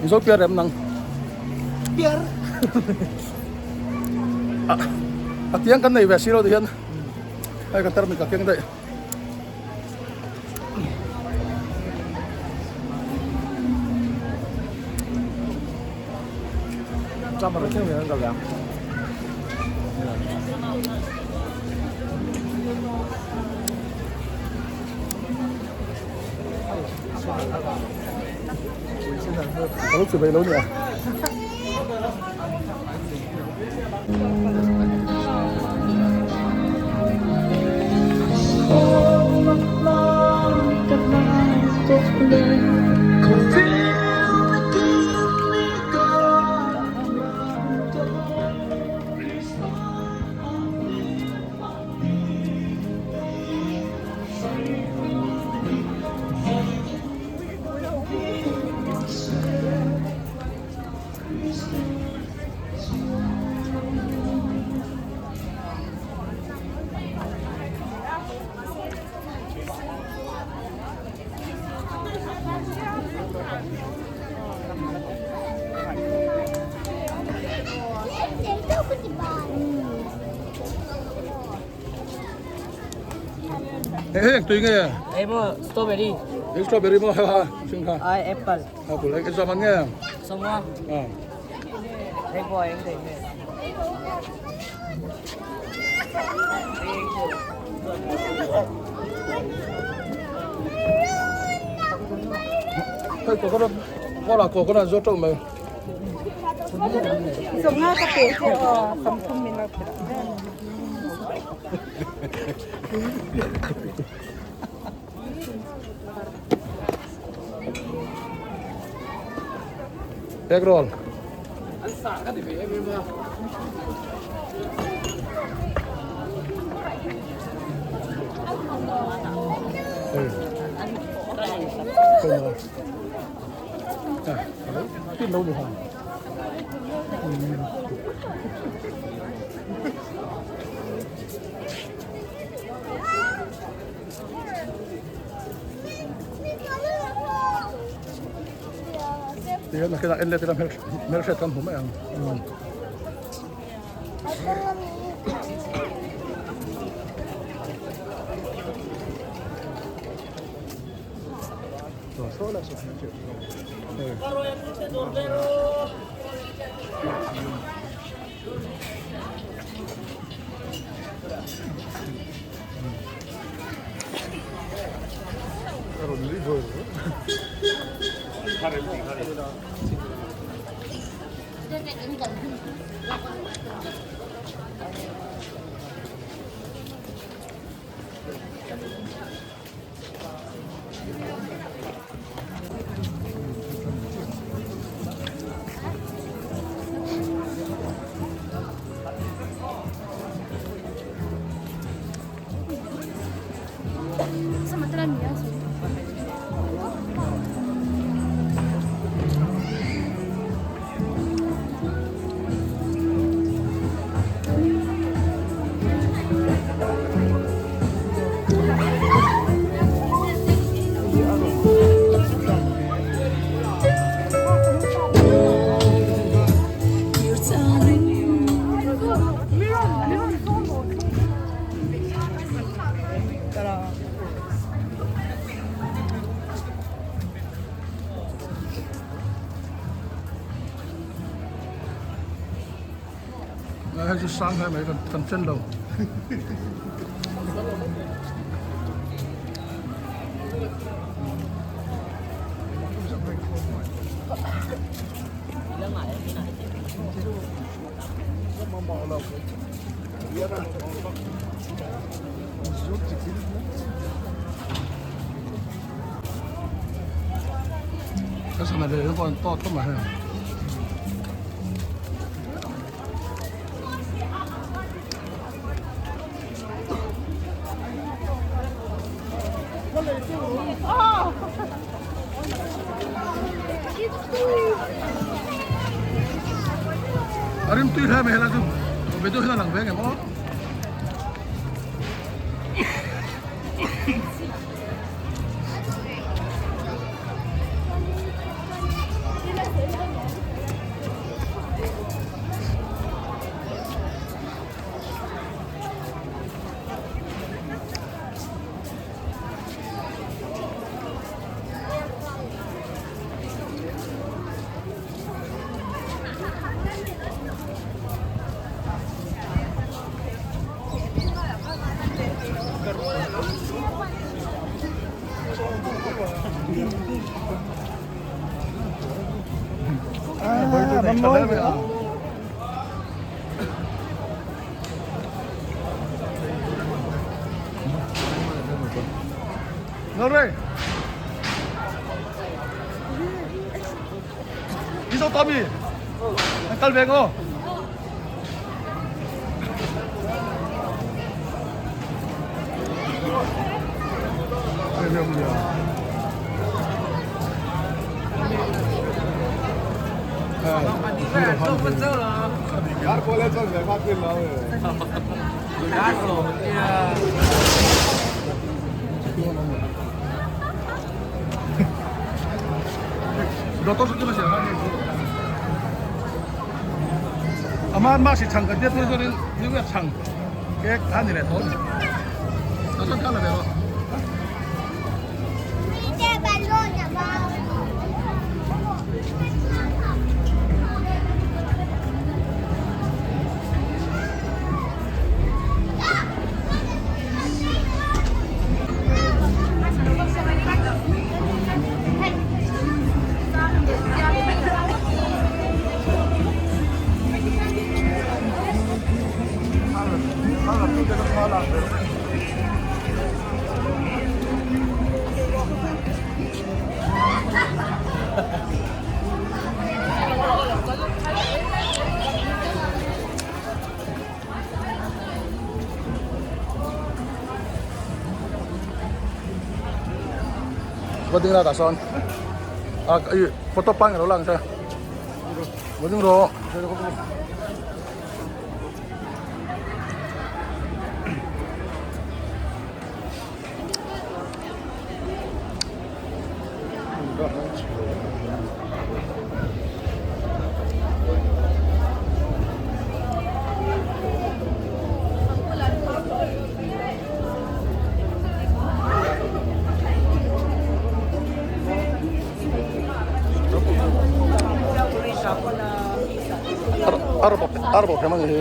Mizo piar em nang? Piar. A tiang kan nei ve si lo ti hian hei ka tarmit ka keng daih. Camera thleng hian an kal ve ang. Ka lo chi ve lo nia. Hei hei tui nge? Hei maw strawberry. Hei strawberry maw ha ha sing kha. Ai apple. Apple hei zaman nge? Sawma. Ah. Hei pawh eng thei nge? Hei coconut kola coconut zo teuh mai. Sawmnga ka pe che aw 30 min lo pe. Egg roll. Tin lo ni ha. Tihian nakinah en let ila hmelhriat kan hmu mai ang. Hei chu sang hle mai kan chen lo. Ka sana ve hian pawh an tawt khawp mai hei. A rim tui hle mai helai chu video hian a lang ve ngem aw. Tha hle mai a. Nalrei. Đi đâu Tommy? Anh kal ve ngo. Aman ma si chang ka dia tu chuanin new year chang cake a ni leh tho a ni a chuan kha la ve rawh. Va ding la tah sawn a ih photo pangai alo lang se va ding rawh. Arbo khem ani hi.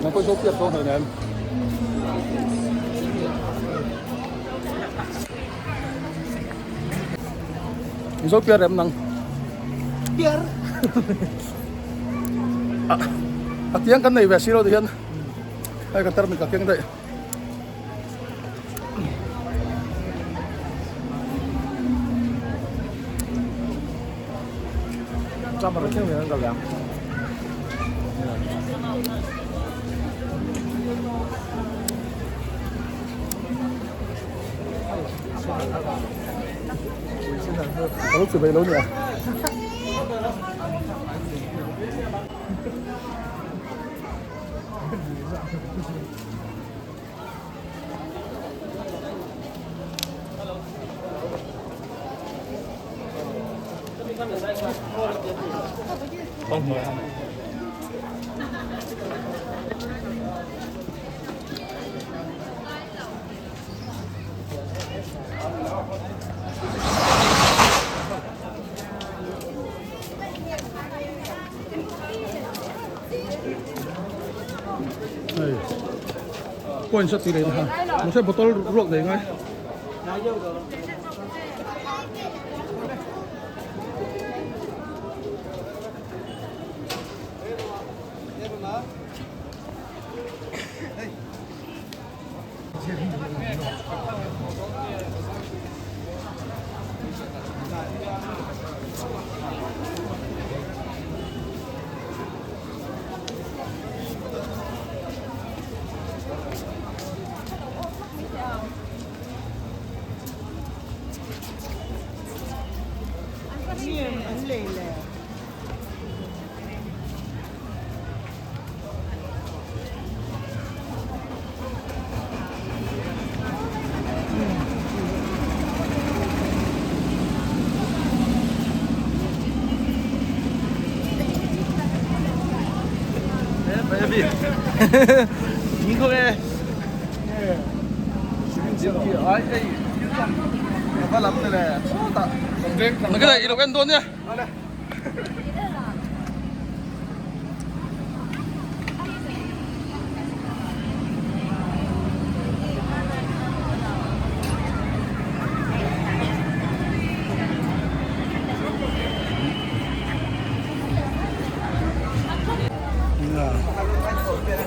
Nang pawh i zo piap dawn hleinem. I zo piar em nang? Piar. A tiang kan nei ve si lo ti hian hei ka tarmit ka keng daih. Ka lo chi ve lo nia. Hei coins a tih leh kha mahse bottle ruak daih ngai. Cái này lộc en dawn nia.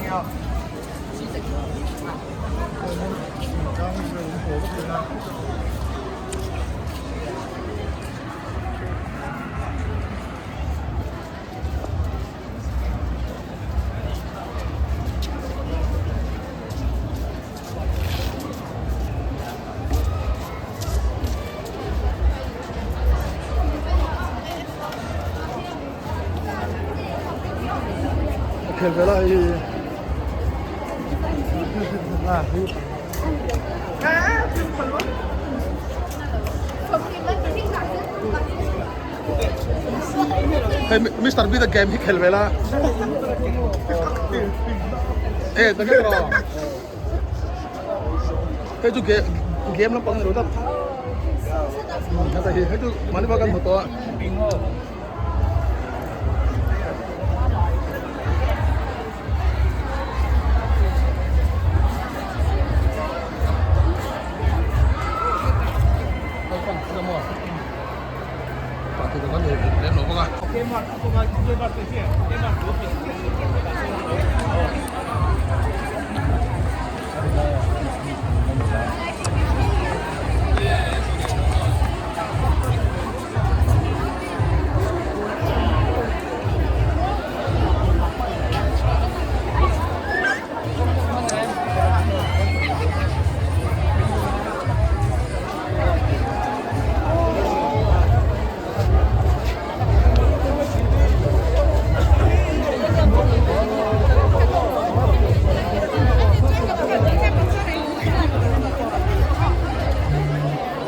A khel ve lai hi hei Mister Bean a game hi khel ve la e tak e rawh hei chu game game lampang ni lo tlat hei chu mahni pawh kan hmu tawh a.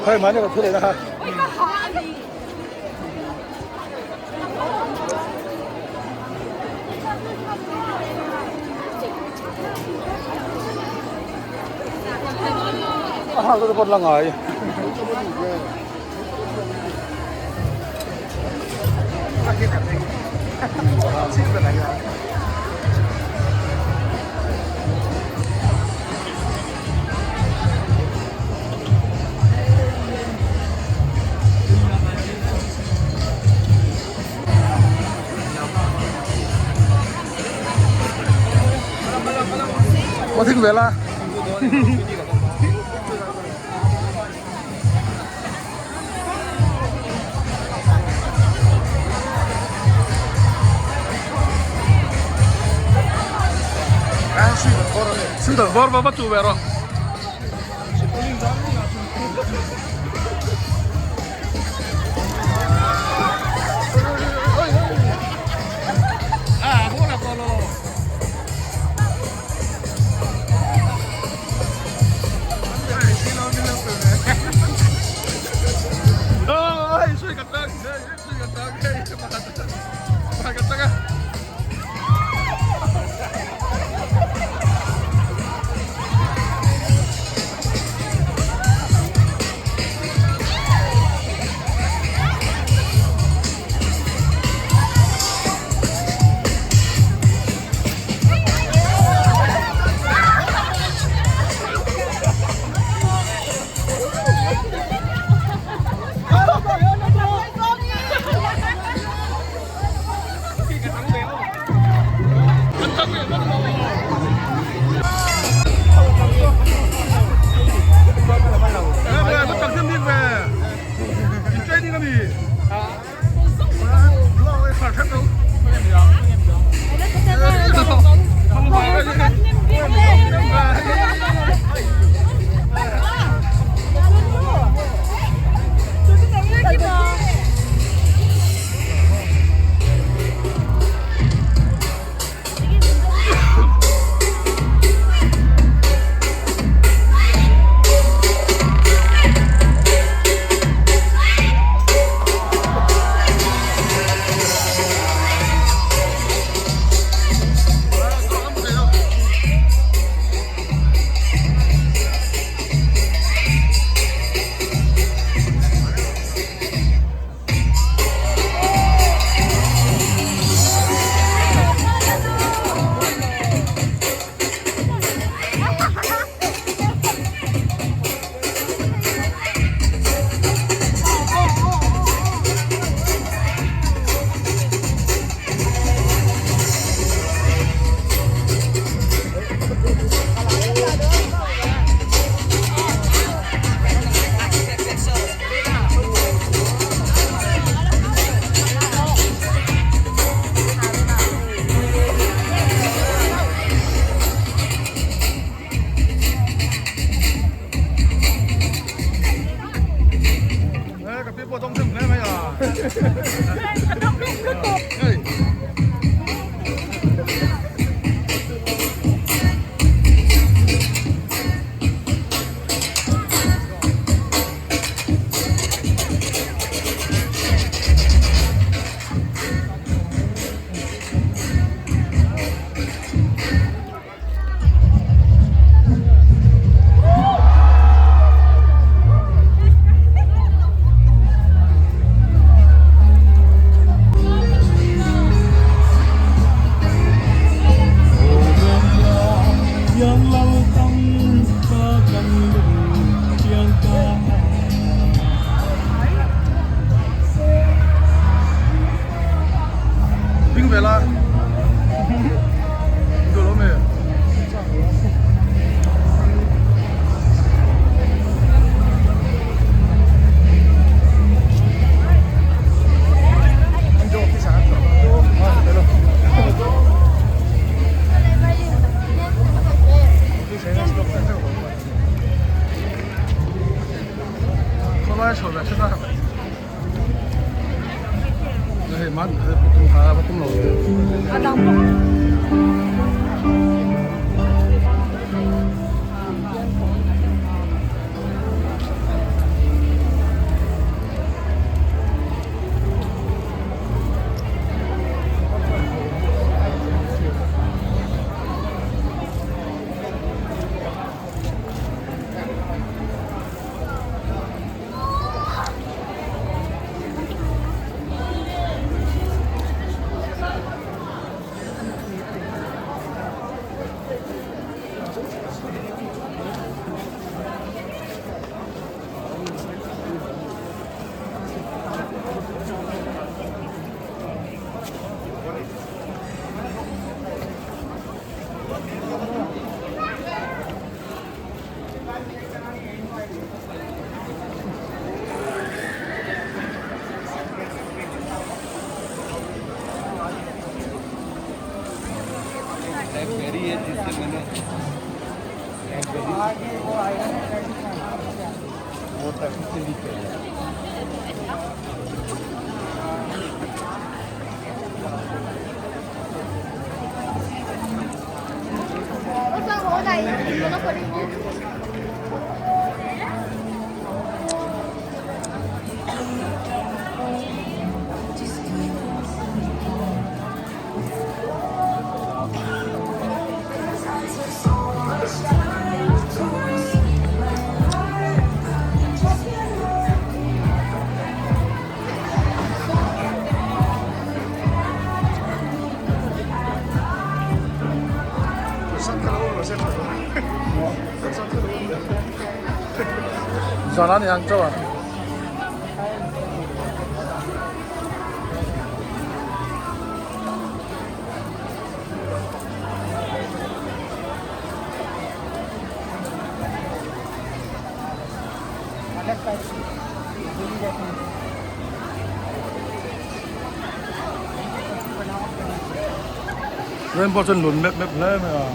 Hei mahni ka thu leh na kha. A hak te pawh la ngai. Có thích về la. Sweet and sour va chu ve rawh. 上哪里杭州啊？Rainbow chuan lun mep mep hle mai a.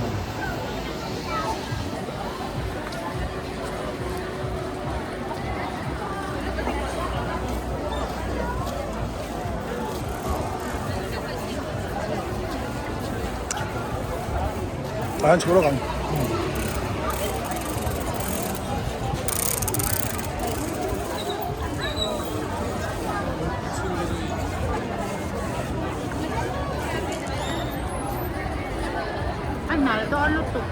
Tah hian chhuk lawk ang. A nal dawn lutuk.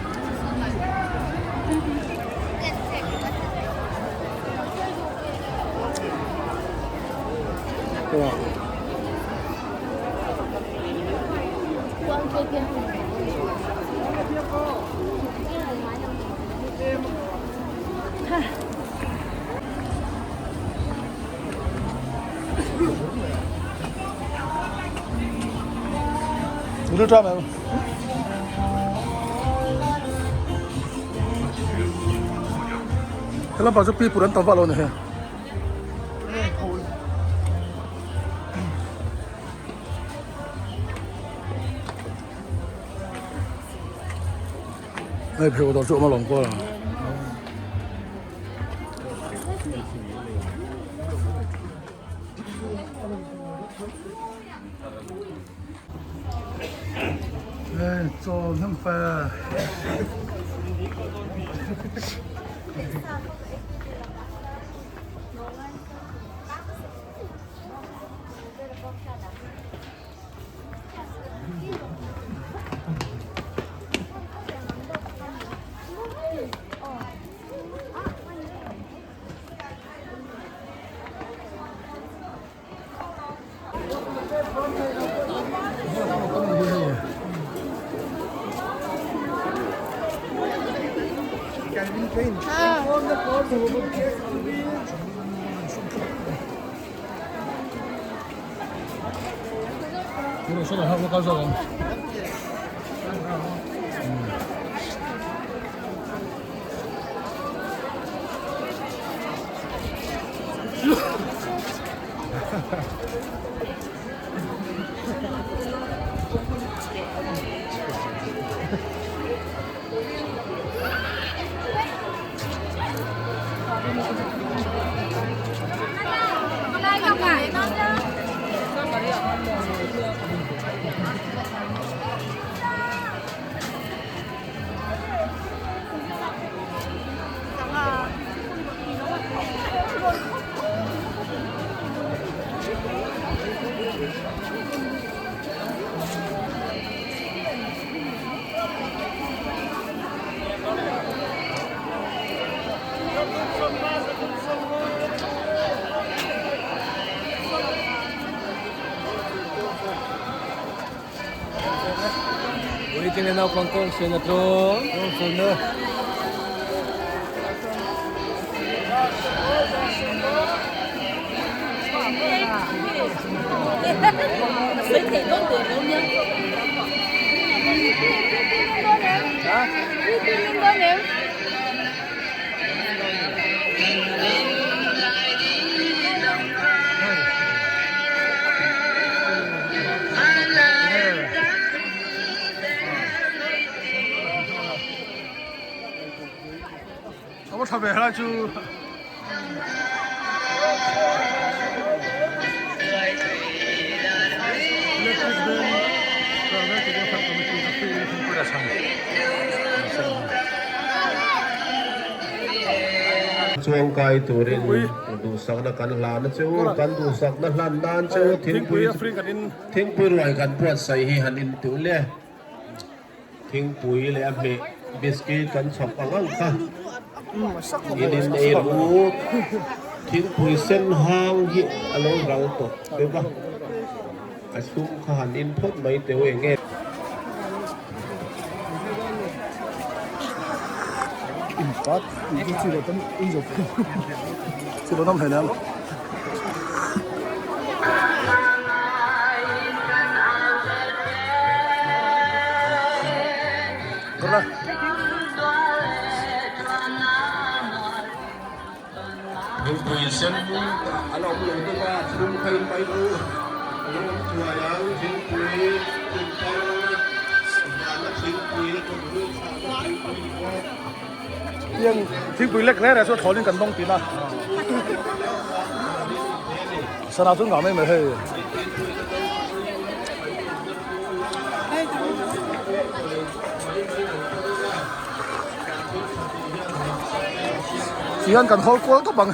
Helam pang chu pi put an tam vak lo a ni hei. Hei pheikhawk dawr chu a awm alawm kual a. Hei chaw hnem fe. Original naupang kawng na tlawm. A va tha ve helai chu. Electric Bank Chuangkai turin duhsakna kan hlan a che u, kan duhsakna hlan nan che u thingpui thingpui ruai kan buatsaih hi han intuh le. Thingpui leh a hmeh biscuit kan chhawp ang ang kha in in ei ru. Thingpui sen hang hi a lo ral tawh deuh a, a chhung kha han in phawt mai teh u eng nge. Thingpui sen a lo awm lo bawk a, chhung kha in mai u. A lo awm thuai ang, thingpui kumthar vana thingpui kawmhmuh thlahna thingpui ni bawk. Tiang thingpui lek reng reng chu thlawlin kan dawng thin a. Sana chu ngah mai mai hei. Tihian kan hawl kual tawp ang.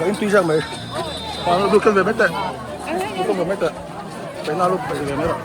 Ka in tui zak mai a lu ken ve mai teh lu ken ve mai teh paihna lu paih ve mai rawh.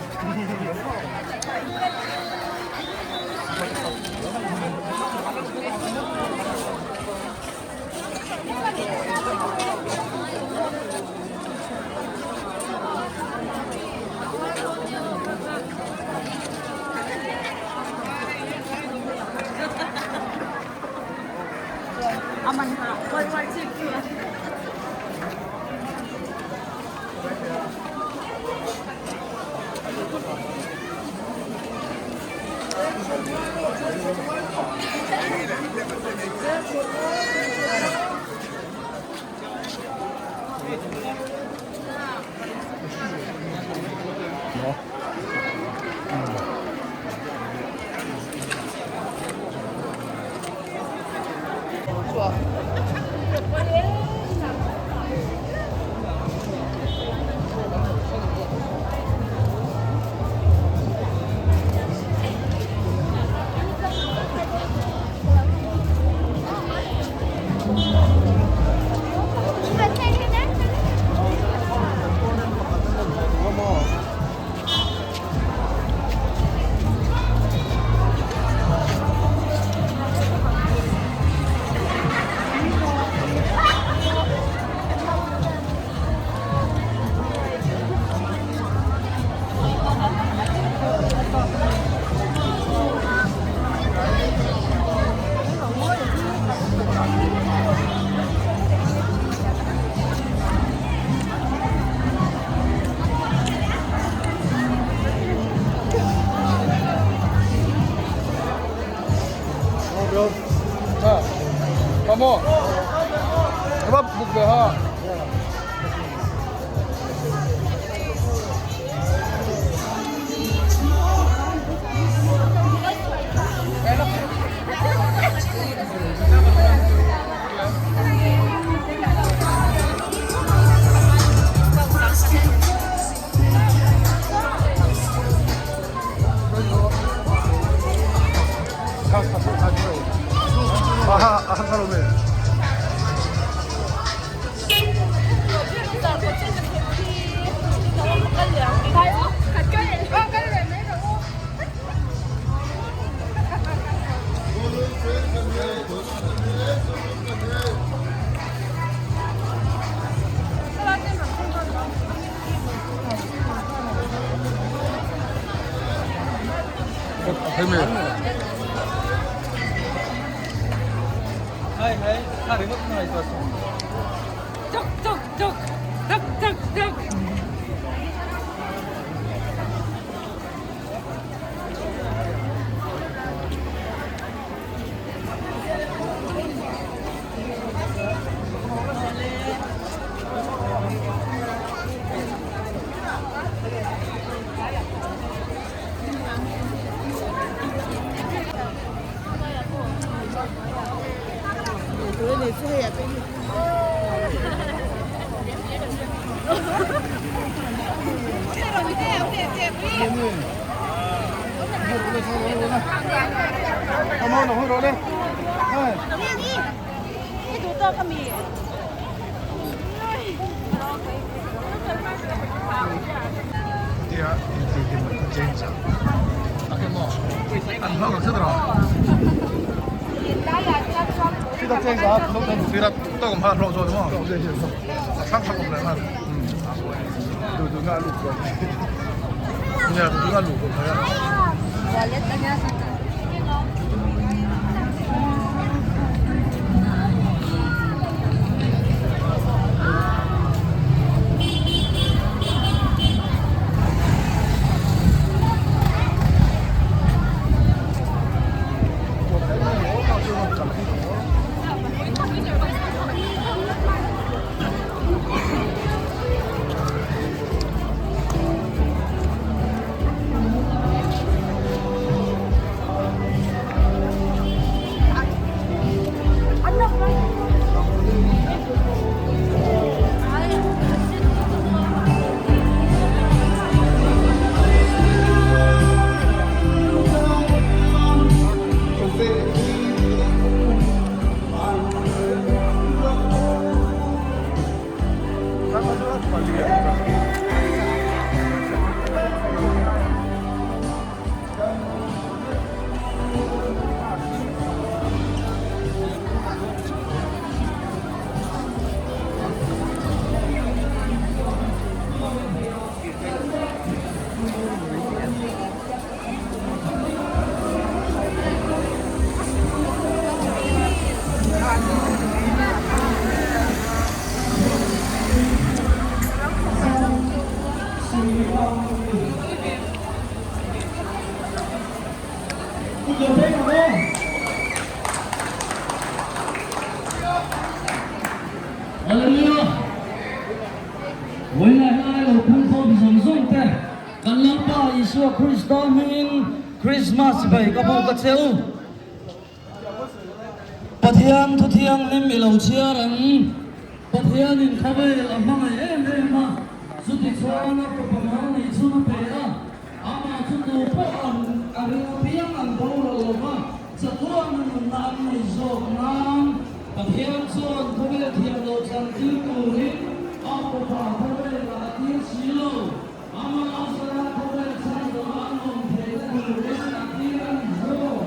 Aha, a harsa lo mi. Hallelujah! Vawiinah hian lo phungkhawm zawng zawng te kan Lalpa Isua Krista hmingin Krismas bai ka buk a che u. Pathian thu thianghlim i lo chhiar ang. Pathianin khawvel a hmangaih em em a, chuti chuan a fapa mal nih chhun a pe a, amah chu tu pawh an a ring apiang an boral lo va, chatuan a nunna an nei zawk nan Pathian chuan khawvel thiam lo chhan tir turin a fapa khawvelah a tir si lo. Amah a zara khawvel chhan dawh an awm theihna turin a tir a ni zawk.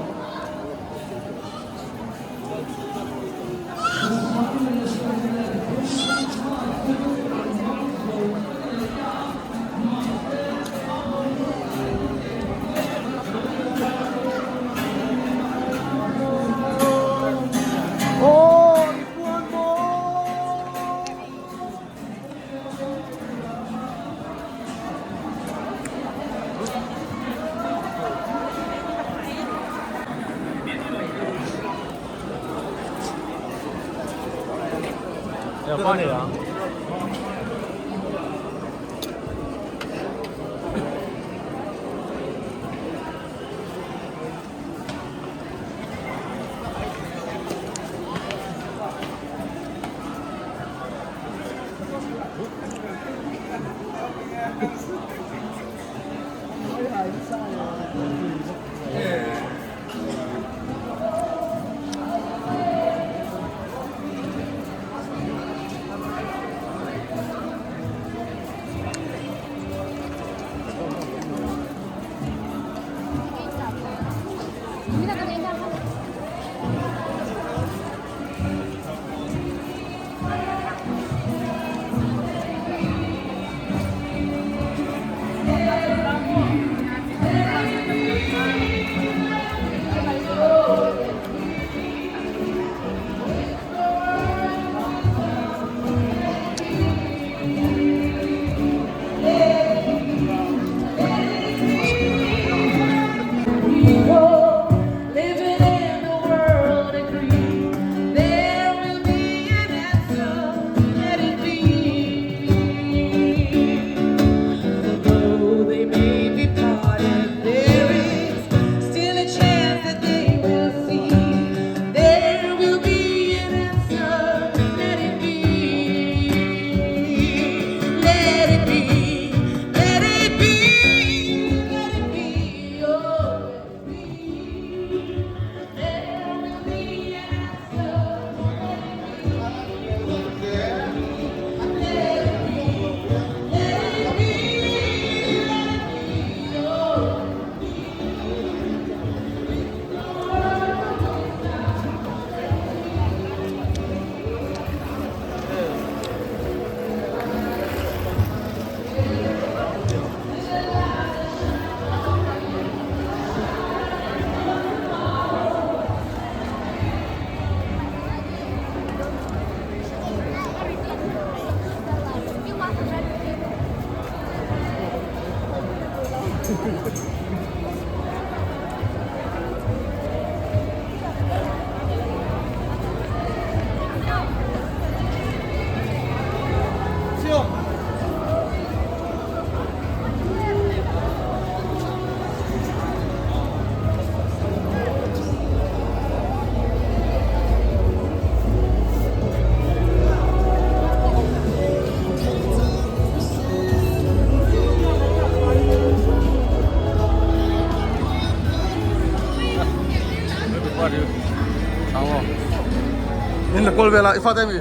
maw? In la kawl vel a, i fate mi?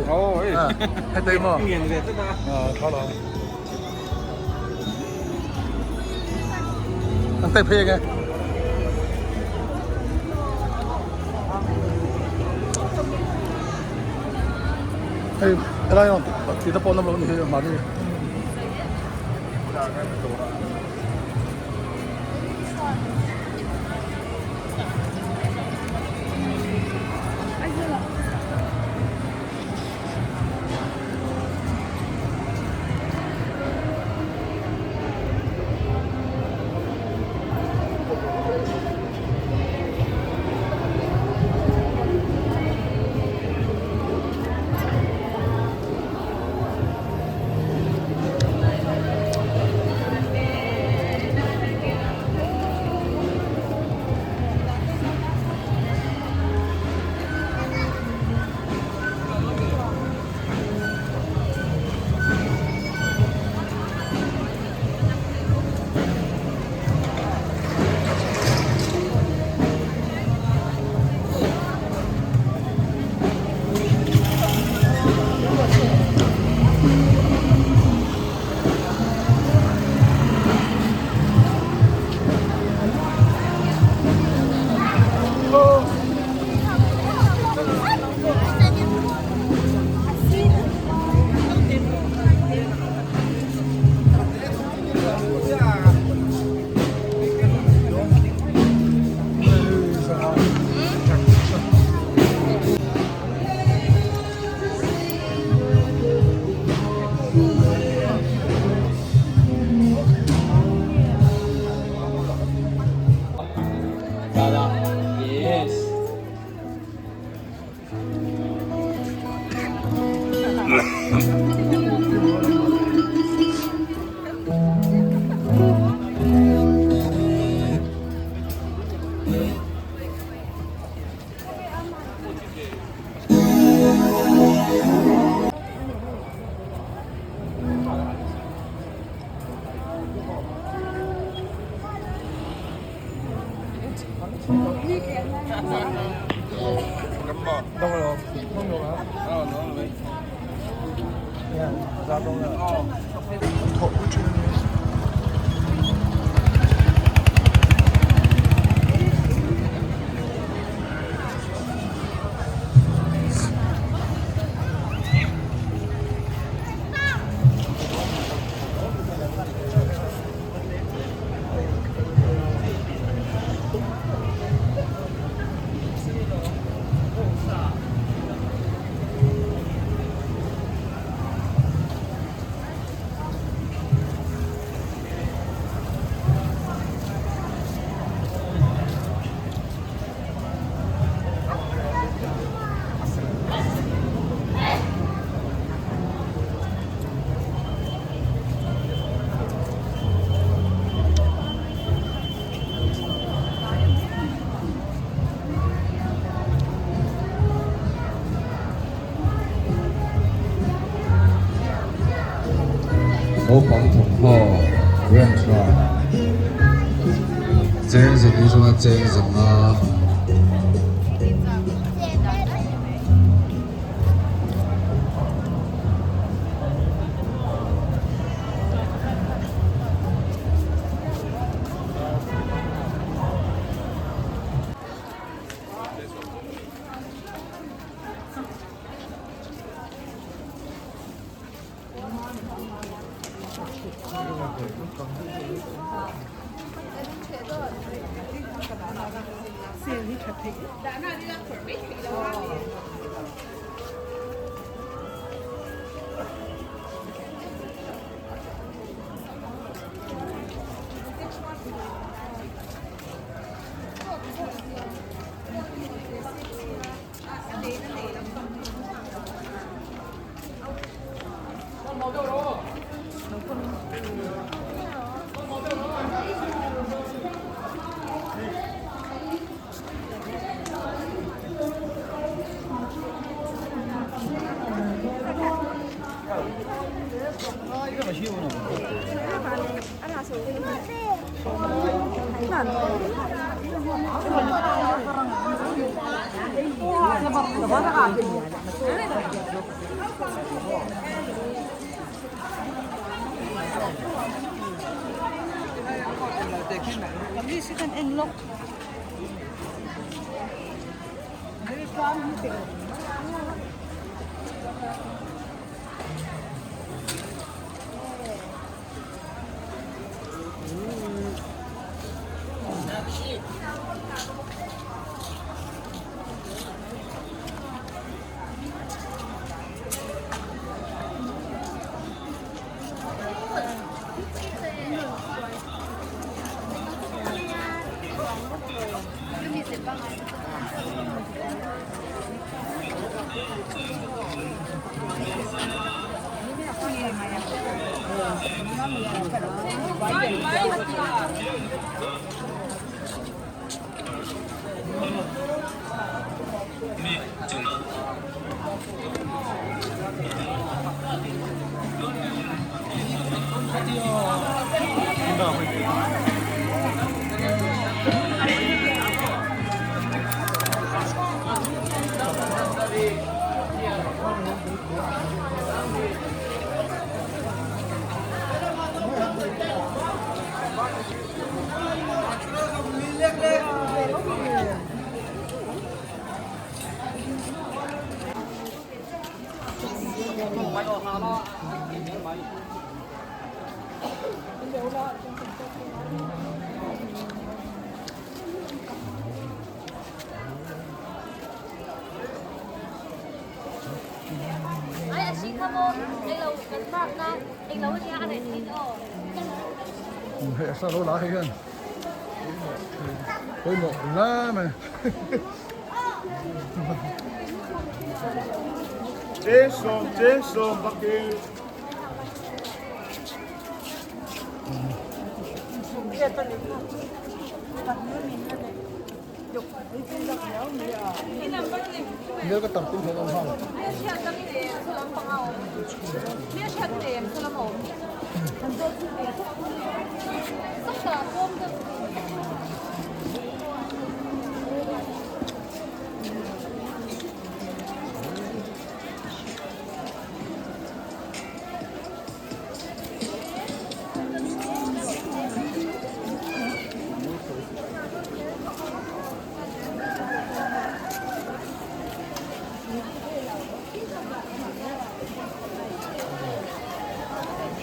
Hetei maw? Tha lo. An tai phei ange. Hei, helai on ti te pawh an awm lo ni hi mahni. Naupang thawmhnaw rem tha cheng zali atanga cheng zanga. Hei a sa lo la hei hian pawimawh hle mai. Hmel ka tam pum hlawm awm hang.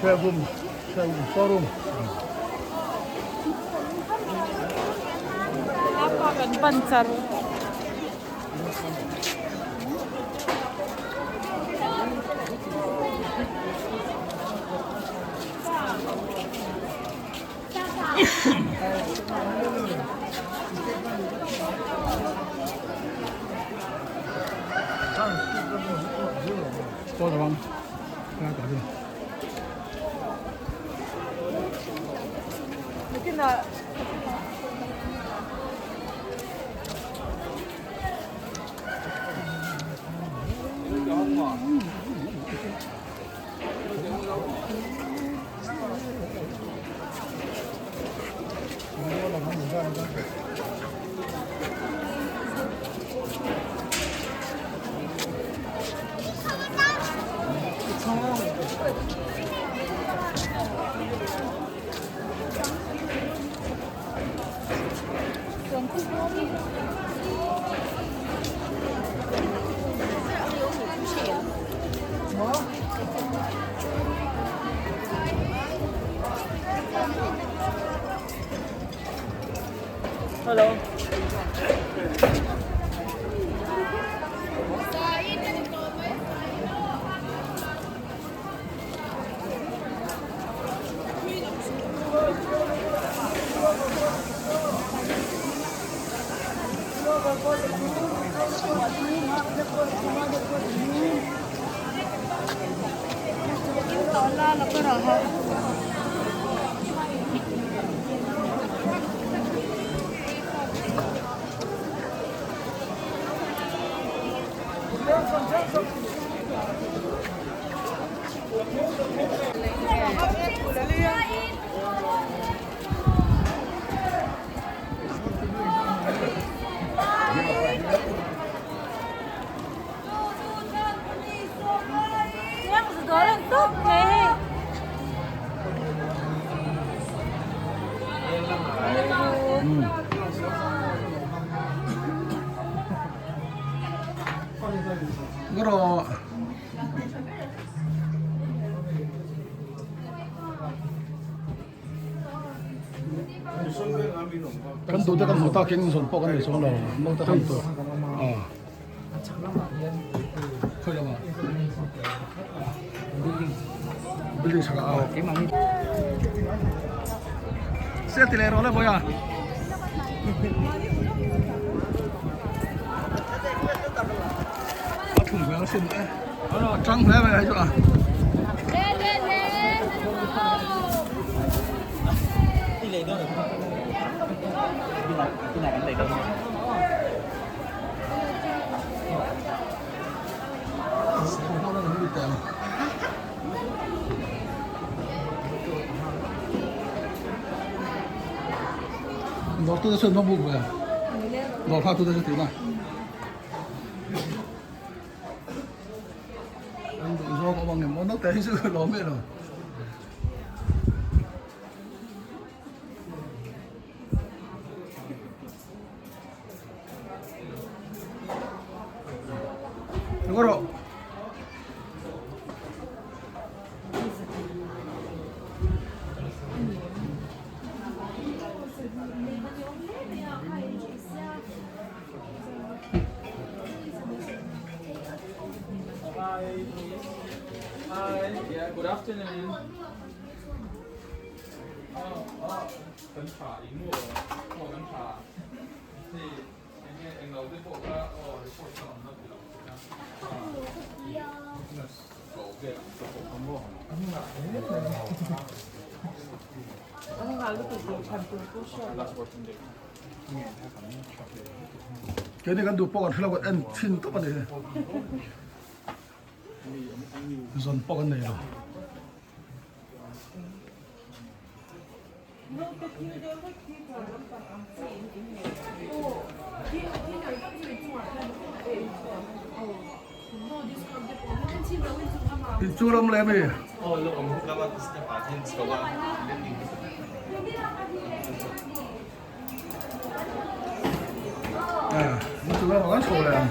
Showroom, showroom, showroom. Panchar. 多少方？大家搞定。Ngarawh. Kan duh te kan hmu takin zawn pawh kan nei chuang lo naute han tur khawi lamah building chhakah a sel ti leh rawh le bawiha. A thum hmel a sin e a tang hle mai hei chu a. Dawr tu te chuan va buk ve dawr kha tu te chu tihna. An duh zawk awm ang em aw naute hi chu lawm miah lo. Ngaw rawh. Hi. Hi. Yeah, good afternoon. Kan tha i mu aw kan tha hei enge englo te pawh kha aw report kha awm na ti lo Keini kan duh pawh kan hrelo kan en thin tawp a ni. Zawn pawh kan nei lo. Inchung ram leh ami. Inchung ram ah kan chho leh ang.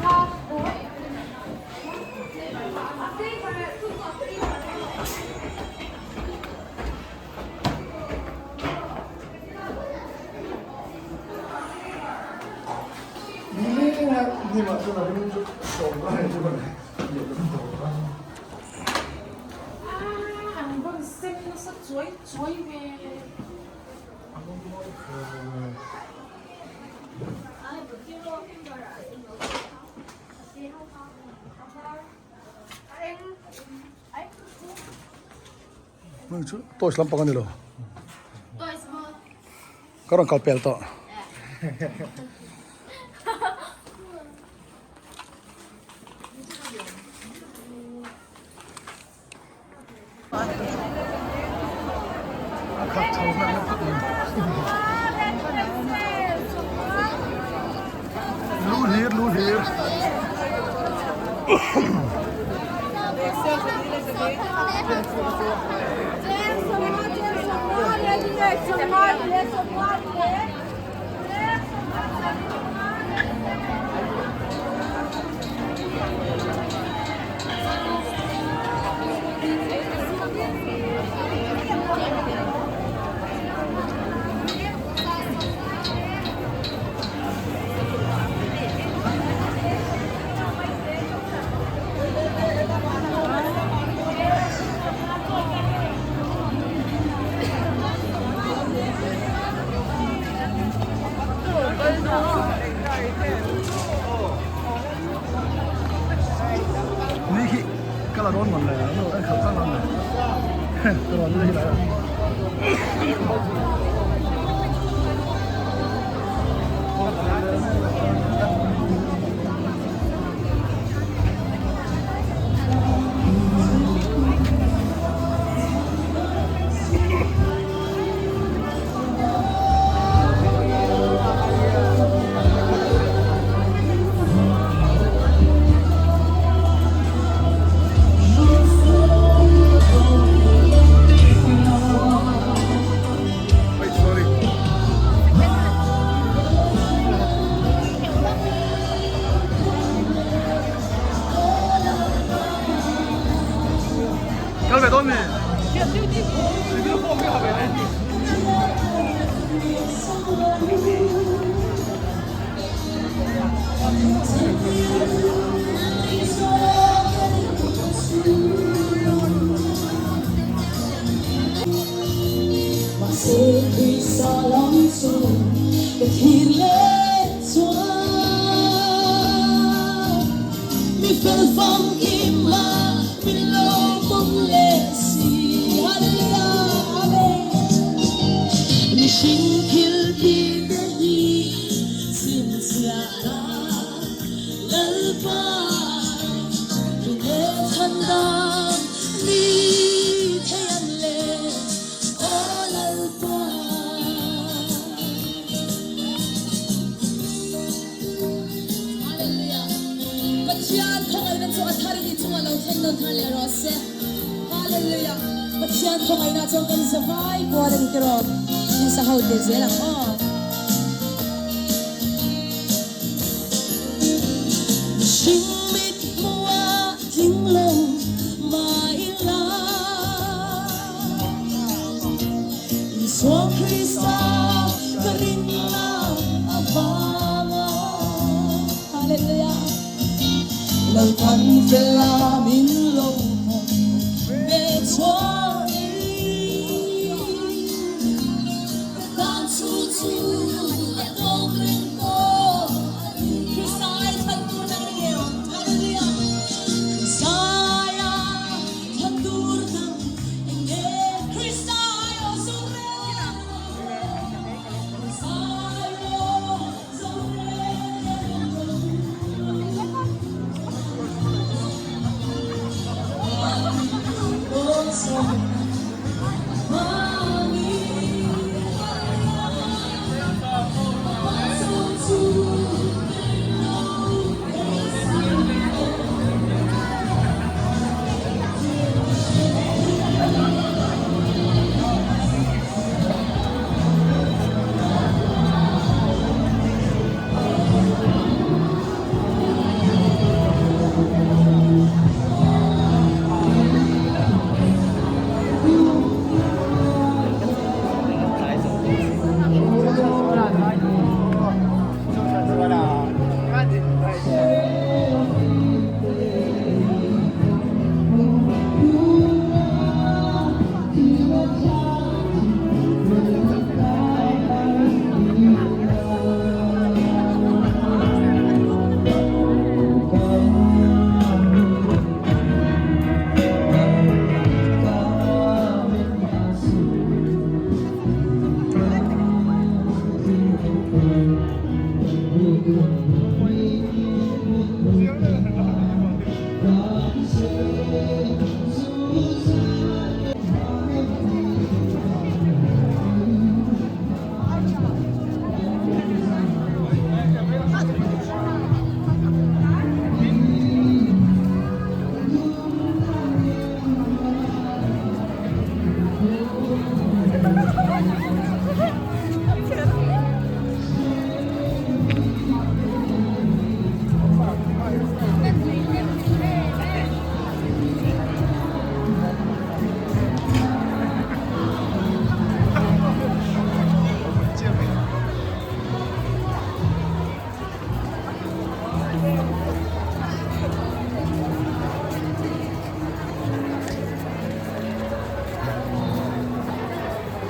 Hming chu toys lampang a ni lo. Ka rawn kal pel tawh. A khat chho hman na khawp mai. Lu hlir lu hlir. Ni khi ka la rawn man le no an khalh chang ang le ka rawn le hi lai Wait, sorry.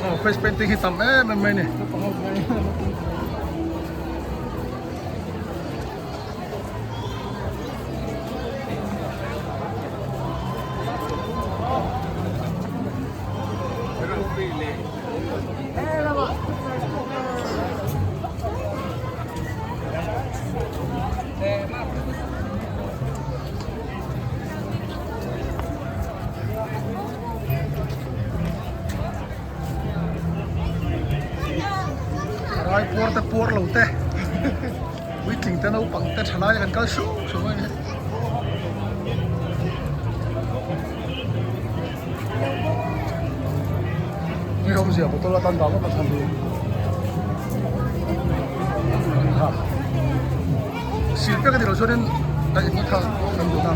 Aw face painting hi tam em em mai a ni. Rai puar te puar lo te puitling te naupang te thalai kan kal suh suh mai a ni. Ni awmzia bottle atan dah vak a chhan hi ha sil pek a ni lo chuanin a engmaw tha kan duh na.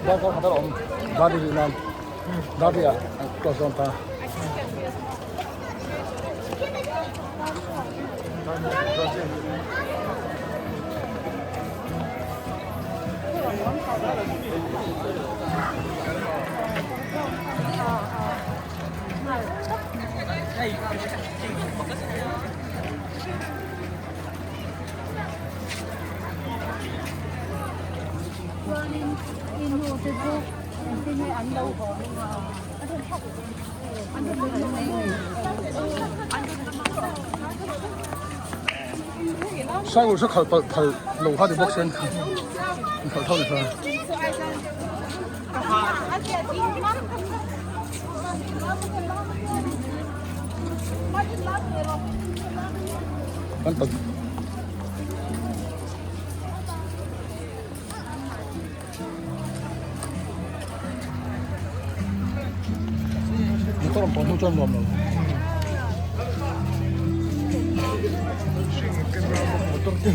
Darkar khat a awm dar ri nan dar ri ah an close dawn ta. Sai ur chu khalh palh phal lo kha ti bawk sen khalh tho ni kha. Kan tak Motor ang pawh chuan nuam lo. Motor te.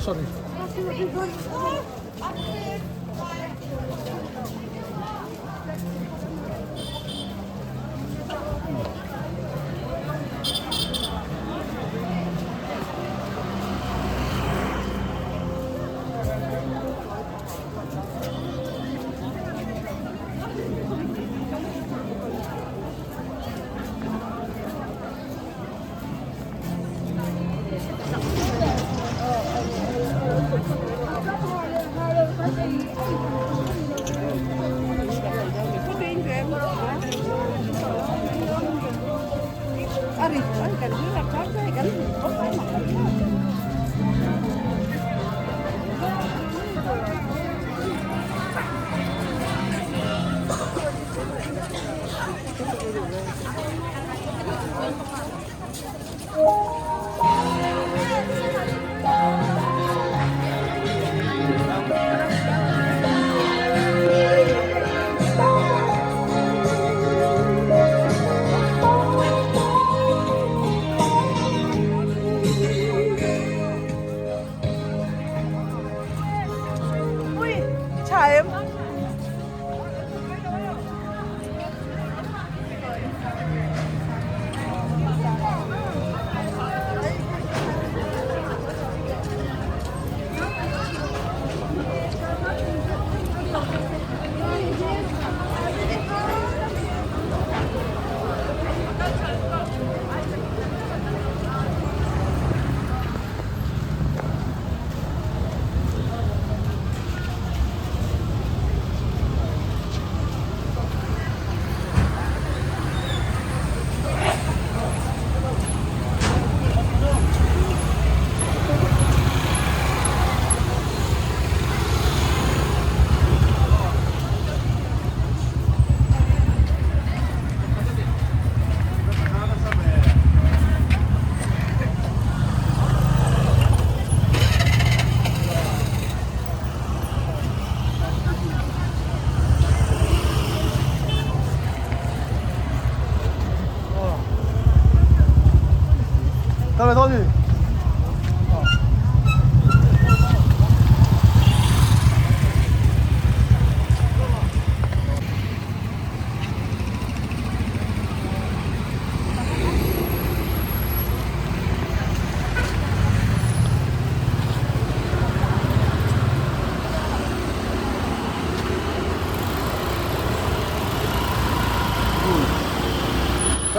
Sorry.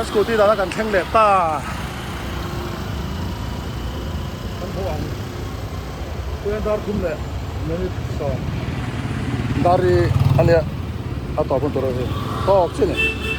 Kan scooty dahna kan thleng leh ta. Kan tho ang. Tuian dar thum leh minute sawm. Dar hi a nia a tawp hun tur a ni. Tawk chi a ni.